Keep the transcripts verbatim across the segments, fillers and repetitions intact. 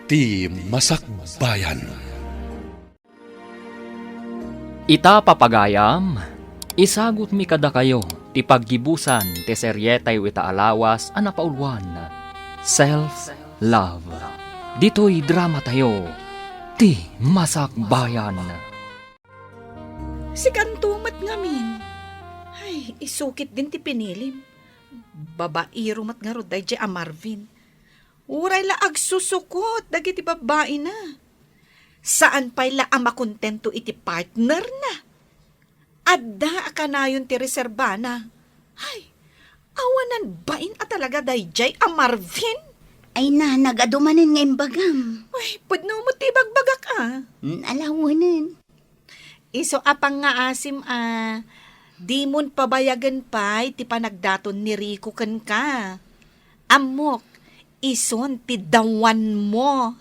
Ti Masakbayan. Ita, papagayam, isagutmi kadakayo ti paggibusan ti serietayo ita a lawas a napauluan, Self Love. Ditoy dramatayo, Ti Masakbayan. Sikanto met ngamin. Ay, isu ketdin ti pinilim. Babaero met ngarud daydiay a Marvin. Uray la agsusukot dagiti babbaina. Saan pay la a makontento iti partnerna. Adda a kanayon ti reserbana. Ay, awanan bain a talaga daydiay a Marvin. Ay, nanang, adu manen nga imbagam. Ay, pudno met ti ibagbagak a. Hmm, ala wen. Isu a pangngaasim a, dimon pabayagen pay ti panagdaton ni Rico kenka. Ammok, isun ti dawanmo.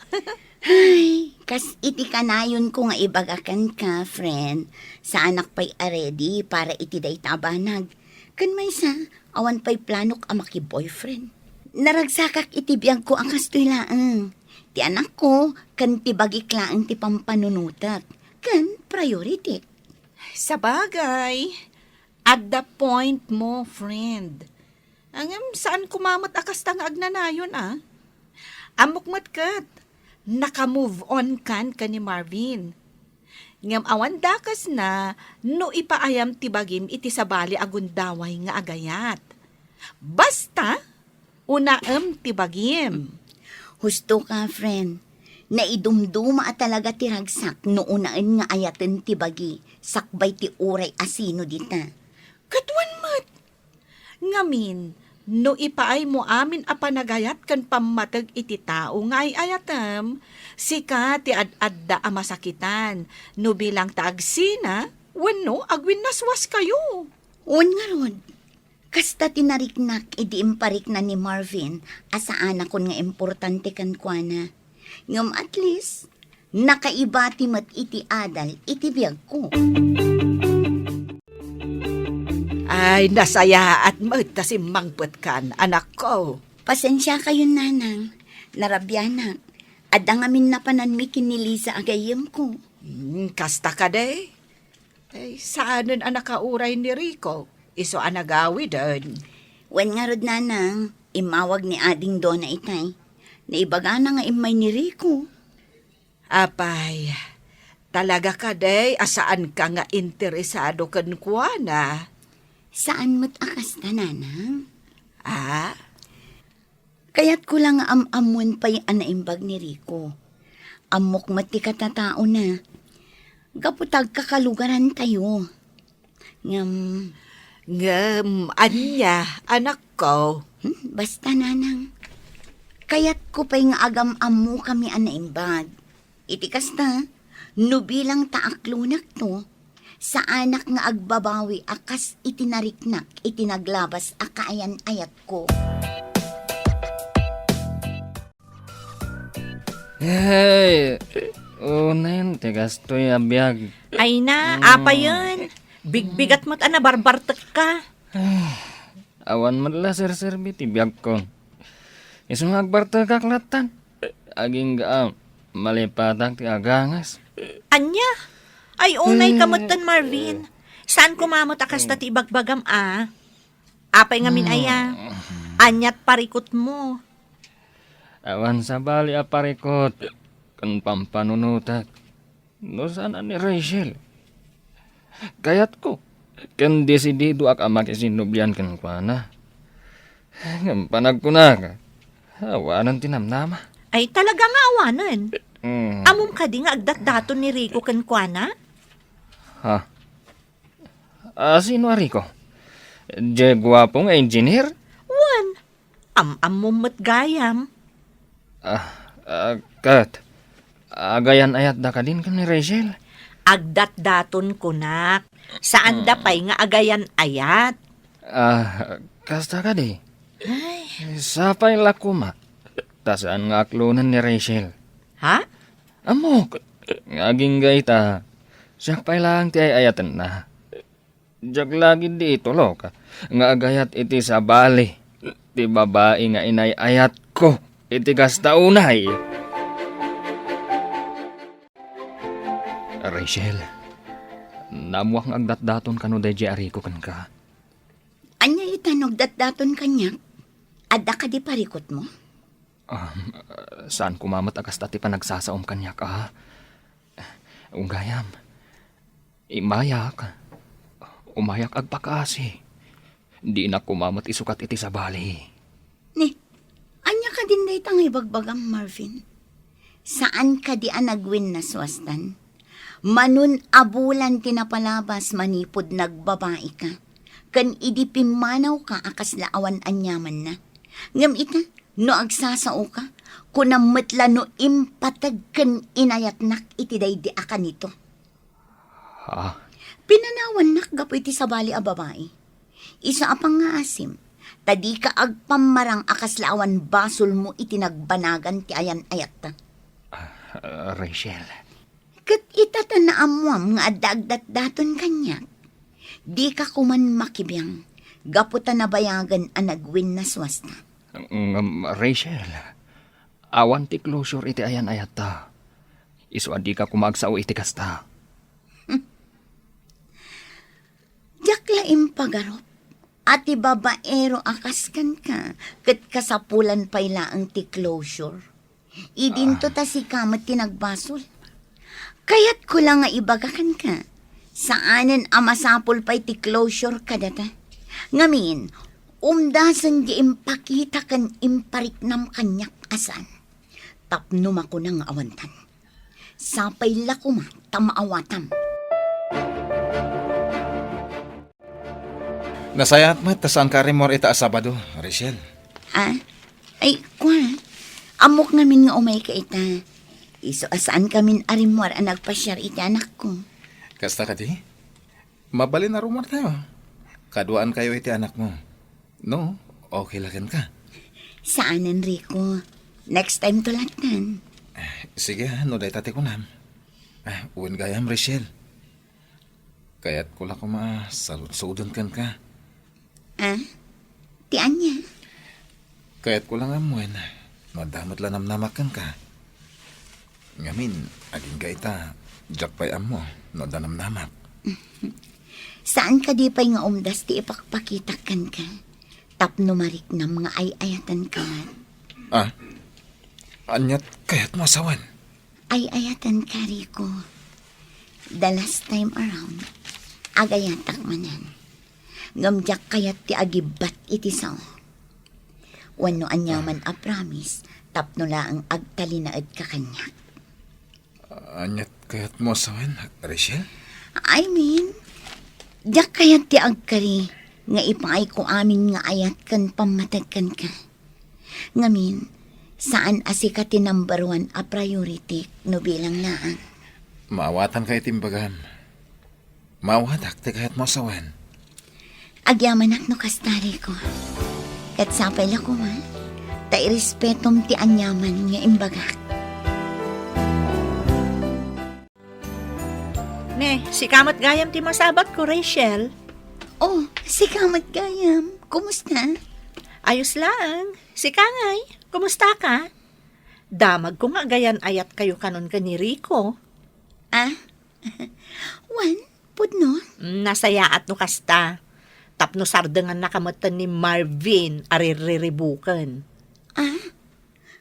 Ay, kas iti kanayonko nga ibaga kenka, friend, saanak pay a ready para iti dayta a banag. Ken maysa, awan pay planok a maki-boyfriend. Naragsakak iti biagko a kastoy laeng. Ti anakko ken ti bagik laeng ti pampanunotek ken priority. Sabagay, adda point mo, friend. Ngem saan koma met a kasta nga agnanayon a. Ammok met ket, naka-move on kan ken ni Marvin. Ngem awan dakesna no ipaayam ti bagim iti sabali a gundaway nga agayat. Basta, unaem ti bagim. Husto ka, friend. Naidumduma a talaga ti ragsak no unaen nga ayaten ti bagi sakbay ti uray a sino dita. Ket wen met. Ngamin, no ipaaymo amin a panagayat ken pammateg iti tao nga ay-ayatem, sika ti ad-adda a masakitan, no bilang ta agsina, wenno agwinnaswaskayo. Wen ngarud, kasta ti nariknak idi imparikna ni Marvin a saanakon nga importante kenkuana. Ngem at least, nakaibati met iti adal iti biagko. Ay, nasayaat met ta simmangpetkan, anakko. Pasensiakayon, nanang. Narabianak. Adda ngamin napananmi ken ni Liza a gayyemko. Hmm, kasta kadi? Ay, saanen a nakauray ni Rico, isu a nagawiden. Wen ngarud, nanang, immawag ni Ading Dona itay. Naibagana nga immay ni Rico. Apay, talaga kadi a saanka nga interesado kenkuana? Saan met a kasta, nanang. Ah? Kayatko la nga am-ammoen pay a naimbag ni Rico. Ammok met ti katataona. Gapu ta agkakalugarantayo. Ngem, ngem, ania, anakko? Hmm, basta, nanang. Kayatko pay nga agam-ammokami a naimbag. Iti kasta, no bilang ta aklonakto, saanak nga agbabawi a kas iti nariknak iti naglabas a kaayan-ayatko. Hey, unen ti kastoy a biag. Ay na, mm, apayen. Bigbigat met a nabarbartekka. Awan met la serserbi ti biagko. Isu nga agbartekak lattan. Agingga a malipatak ti agangas. Ania? Ay, unay ka metten, Marvin. Saan koma met a kasta ti ibagbagam a? Apay ngamin aya? Aniat parikutmo? Awan sabali a parikut ken pampanunotak. No saan a ni Rachel. Kayatko, ken desididoak a makisinnublian kenkuana. Ngem panagkunak, awanen ti namnama. Ay, talaga nga awanen. Mm. Ammom kadi nga agdatdaton ni Rico kenkuana? Ha? A, sino a Rico? Diay guapo nga engineer? Wen, am-ammom met gayam. Ah, ah, ket, agayan-ayatda kadin ken ni Rachel? Agdatdaton kunak. Saanda pay nga agayan-ayat. Ah, kasta kadi? Ay. Sapay la koma, ta saan nga aklonen ni Rachel. Ha? Ammok, nga agingga ita, siak pay laeng ti ay-ayatenna. Diak la ketdi itulok nga agayat iti sabali ti babai nga inay-ayatko iti kasta unay. Rachel, naammoak nga agdatdaton kano daydiay a Rico kenka. Ania ita no agdatdaton kaniak? Adda kadi parikutmo? Um, saan koma met a kasta ti panagsasaom kaniak, a? Gayam, immayak. Umayak agpakaasi. Dinak koma met isukat iti sabali. Ni, ania kadin dayta nga ibagbagam, Marvin? Saan kadi a nagwinnaswastan? Manun-abulan ti napalabas manipud nagbabaika, ken idi pimmanawka a kasla awan aniamanna. Ngem ita, no agsasaoka, kunam met la no impateg ken inayatnak iti daydi a kanito. Ha? Pinanawannak gapu iti sabali a babai. Isu a pangngaasim, ta dika agpammarang a kasla awan basolmo iti nagbanagan ti ayan-ayatta. Ah, Rachel. Ket ita ta naammoam nga adda agdatdaton kaniak, dika koman makibiang gapu ta nabayagen a nagwinnaswasta. Ngem, Rachel, awan ti closure iti ayan-ayatta. Isu a dika koma agsao iti kasta. Diak la impagarup a ti babaero a kas kenka ket kasapulan pay laeng ti closure. Idinto ta sika met ti nagbasol. Kayatko la nga ibaga kenka, saanen a masapul pay ti closure kadata. Ngamin, umdasen ti impakita ken impariknam kaniak a saan. Tapno makuna nga awantan. Sapay la koma ta maawatam. Nasayaat met ta saanka a rimmuar ita a Sabado, Rachel. Ah? Ay, kua. Ammok ngamin nga umayka ita. Isu a saankamin a rimmuar a nagpasiar iti anakko. Kasta kadi? Mabalin a rummuartayo. Kaduaankayo iti anakmo. No, okay la kenka. Saanen, Rico. Next time to lattan. Ah, sige, ah, no dayta ti kunam. Ah, wen gayam, Rachel. Kayatko la koma a saludsoden kenka. Ah? Ti ania? Kayatko la nga ammoen no adda met la namnamak kenka. Ngamin, agingga ita, diak pay ammo no adda namnamak. Saan kadi pay nga umdas ti ipakpakitak kenka? Tapno mariknam nga ay-ayatenka met. Ah? Aniat kayatmo a sawen? Ay-ayatenka, Rico. The last time around, agayatak manen. Ngem diak kayat ti agibbat iti sao. Wenno aniaman a promise tapno laeng agtalinaedka kaniak. Aniat kayatmo a sawen, Rachel? I mean, diak kayat ti agkari nga ipaayko amin nga ayat ken pammateg kenka. Ngamin, saan a sika ti number one a priority no bilang laeng. Maawatanka iti imbagam. Maawatak ti kayatmo a sawen. Agyamanak no kasta, Rico. Ket sapay la koma, ta irespetom ti aniaman nga imbagak. Ne, sika met gayam ti masabatko, Rachel. Oh, sika met gayam. Kumusta? Ayos laeng. Sika ngay, kumusta ka? Damagko nga agayan-ayatkayo kanon ken ni Rico. Ah? Wen, pudno? Mm, nasayaat no kasta. Tapno sardengannaka metten ni Marvin a rirriribuken. Ah?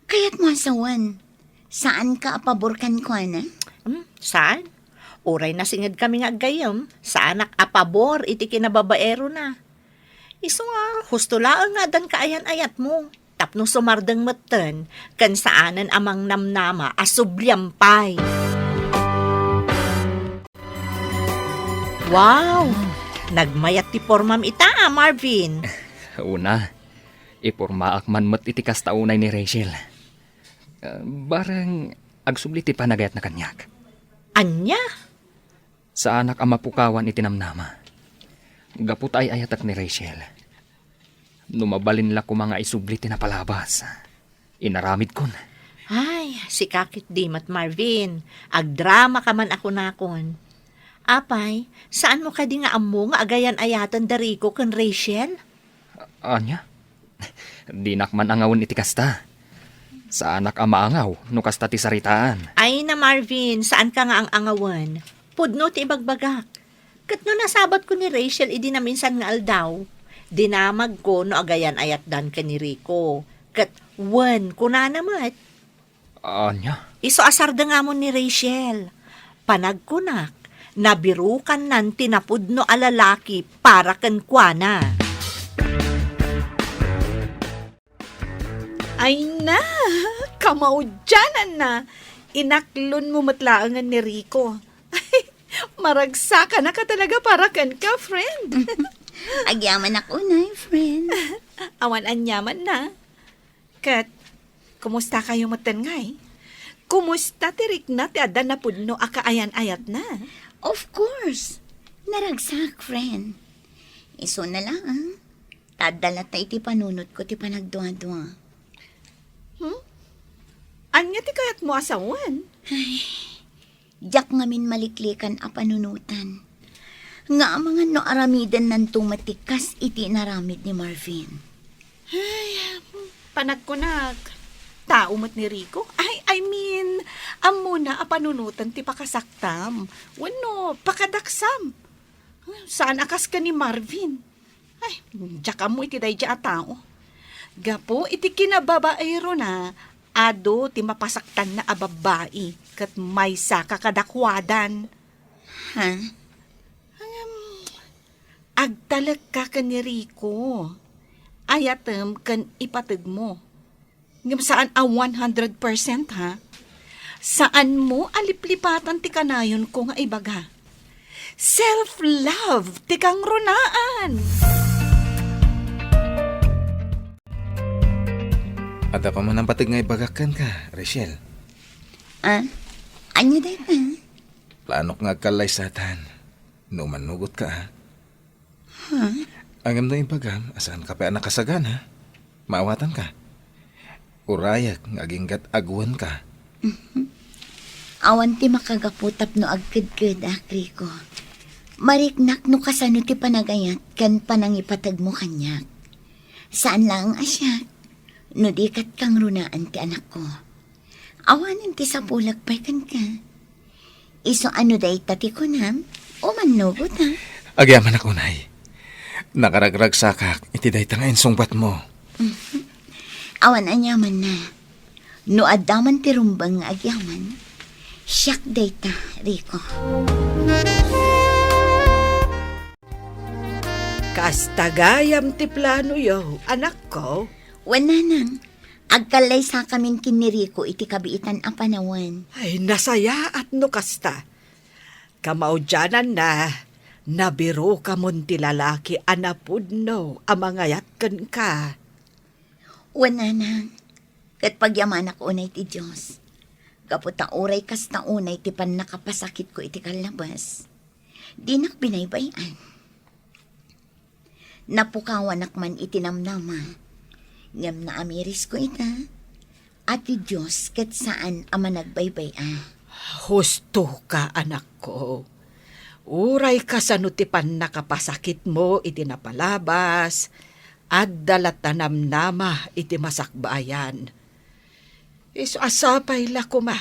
Kayatmo a sawen, saanka a pabor kenkuana? Hmm, saan? Uray nasingedkami nga aggayyem, saanak a pabor iti kinababaerona. Isu nga, husto laeng nga addan kaayan-ayatmo, tapno sumardeng metten, ken saanen a mangnamnama a subliam pay. Wow! Nagmayat ti pormam ita, a, Marvin. Una, ipormaak man met iti kasta unay ni Rachel. Ah, bareng agsubli ti panagayatna kaniak. Ania? Saanak a mapukawan iti namnama. Gapu ta ay-ayatak ni Rachel. No mabalin la koma nga isubli ti napalabas, inaramidkon. Ay, sika ketdi met, Marvin. Agdramaka man a kunakon. Apay, saanmo kadi nga ammo nga agayan-ayaten da Rico ken Rachel? Ania? Dinak man angawen iti kasta. Saanak a maangaw no kasta ti saritaan. Ay na, Marvin, saanka nga ang-angawen. Pudno ti ibagbagak. Ket no nasabatko ni Rachel idi naminsan nga aldaw, dinamagko no agayan-ayatdan ken ni Rico. Ket wen, kunana met. Ania? Isu a sardengamon ni Rachel. Panagkunak, nabirukannan ti napudno a lalaki para kenkuana. Ay na! Kamaudianan na! Inaklonmo met laengen ni Rico. Ay, maragsakanaka talaga para kenka, friend. Agyamanak unay, friend. Awan aniamanna. Ket, kumusta kayo metten ngay? Kumusta ti rikna ti adda napudno a kaayan-ayatna? Of course. Naragsak, friend. Isuna laeng, ta adda latta iti panunotko ti panagduadua. Hmm? Ania ti kayatmo a sawen? Ay, diak ngamin maliklikan a panunotan. Nga amangan no aramidennanto met ti kas iti inaramid ni Marvin. Ay, panagkunak, tao met ni Rico? Ay, I mean, ammona a panunotan ti pakasaktam wenno pakadaksam. Saan a kas ken ni Marvin. Ay, diak ammo iti daydiay a tao. Gapu iti kinababaerona, adu ti mapasaktanna a babbai ket maysaka kadakuadan. Ha? Ngem, agtalekka ken ni Rico. Ayatem ken ipategmo. Ngem saan a one hundred percent, ha? Saanmo a liplipatan ti kanayonko nga ibaga. Self-love ti kangrunaan! Adda pa man a pateg nga ibagak kenka, Rachel. Ah, ania dayta? Planok nga agkallaysatan. No mannugotka, ha? Ha? Ngem no ibagam a saanka pay a nakasagana, maawatanka. Urayek nga aginggat agwenka. Mhm. Awan ti makagapu tapno agkedkedak, Rico. Mariknak no kasano ti panagayat ken panangipategmo kaniak. Saan laeng a siak, no di ket kangrunaan ti anakko. Awanen ti sapulek pay kenka. Isu a no dayta ti kunam, umannogota. Agyamanak unay. Nakaragragsakak iti dayta nga insungbatmo. Mhm. Awan aniamanna. No adda man ti rumbeng nga agyaman, siak dayta, Rico. Kasta gayam ti planoyo, anakko? Wen, nanang. Agkallaysakamin ken ni Rico iti kabiitan a panawen. Ay, nasayaat no kasta. Kamaudiananna, nabirukamon ti lalaki a napudno a mangayat kenka. Wen, nanang, ket pagyamanak unay ti Dios. Gapu ta uray kasta unay ti pannakapasakitko iti kallabas, dinak binaybay-an. Napukawanak man iti namnama, ngem naamirisko ita, a ti Dios ket saan a managbaybay-a. Hustoka, anakko. Uray kasano ti pannakapasakitmo iti napalabas, adda latta namnama iti masakbayan. Isu a sapay la koma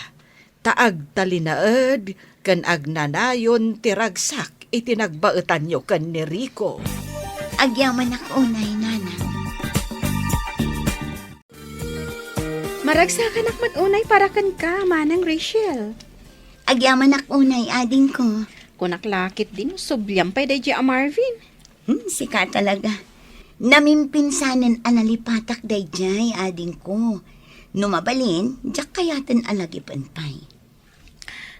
ta agtalinaed ken agnanayon ti ragsak iti nagbaetanyo ken ni Rico. Agyamanak unay, nanang. Maragsakanak met unay para kenka, Manang Rachel. Agyamanak unay, adingko. Kunak la ketdi no subliam pay daydiay a Marvin. Hmm, sika talaga. Namimpinsanen a nalipatak daydiay, adingko. No mabalin, diak kayaten a lagipen pay.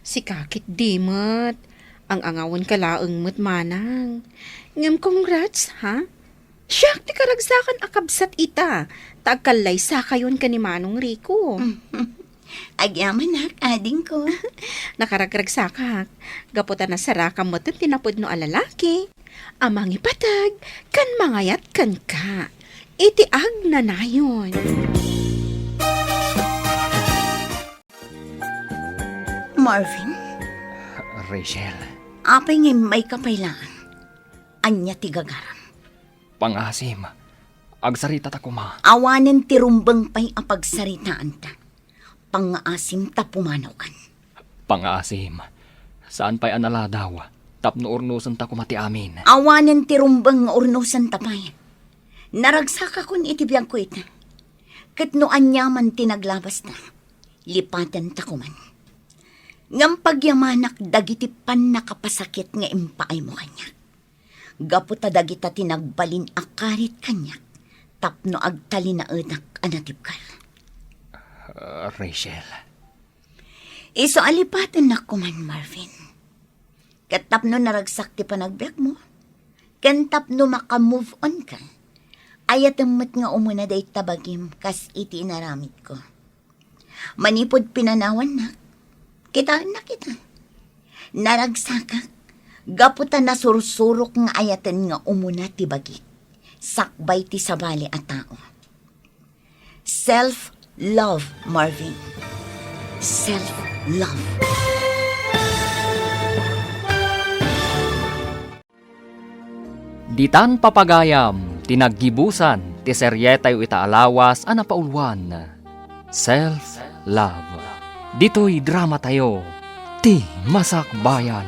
Sika ketdi met. Ang-angawenka laeng met, manang. Ngem congrats, ha? Siak ti karagsakan a kabsat ita, ta agkallaysakayon ken ni Manong Rico. Agyamanak, adingko. Nakaragragsakak, gapu ta nasarakam metten ti napudno a lalaki a mangipateg ken mangayat kenka iti agnanayon. Marvin? Rachel. Apay nga immayka pay laeng? Ania ti gagaram? Pangasim, agsaritata koma. Awanen ti rumbeng pay a pagsaritaanta. pangngaasim ta pumanawkan. Pangngaasim. Saan pay a naladaw tapno urnosenta koma ti amin. Awanen ti rumbeng nga urnosenta pay. Naragsakakon iti biagko ita. Ket no aniaman ti naglabasta, lipatenta koman. Ngem pagyamanak dagiti pannakapasakit nga impaaymo kaniak. Gapu ta dagita ti nagbalin a karit kaniak tapno agtalinaedak a natibker. Ah, Rachel. Isu a lipatennak koman, Marvin. Ket tapno naragsak ti panagbiagmo, ken tapno maka-move on ka, ayatem met nga umuna dayta bagim kas iti inaramidko. Manipud pinanawannak, kitaennak ita. Naragsakak gapu ta nasursurok nga ayaten nga umuna ti bagik sakbay ti sabali a tao. Self-love, Marvin. Self-love. Ditan papagayam ti naggibusan ti serietayo ita a lawas a napauluan, Self Love. Ditoy dramatayo, Ti Masakbayan.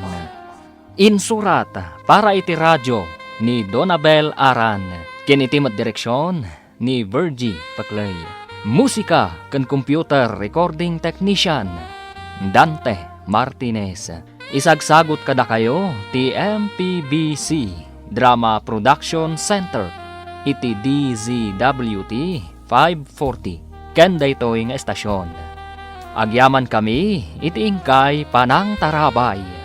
Insurat para iti radio ni Donabel Aran, ken iti met direksion ni Virgie Paclay. Musika ken computer recording technician, Dante Martinez. Isagsagut kadakayo ti M P B C Drama Production Center iti D Z W T five forty ken daytoy nga estasion. Agyamankami iti inkay panangtarabay.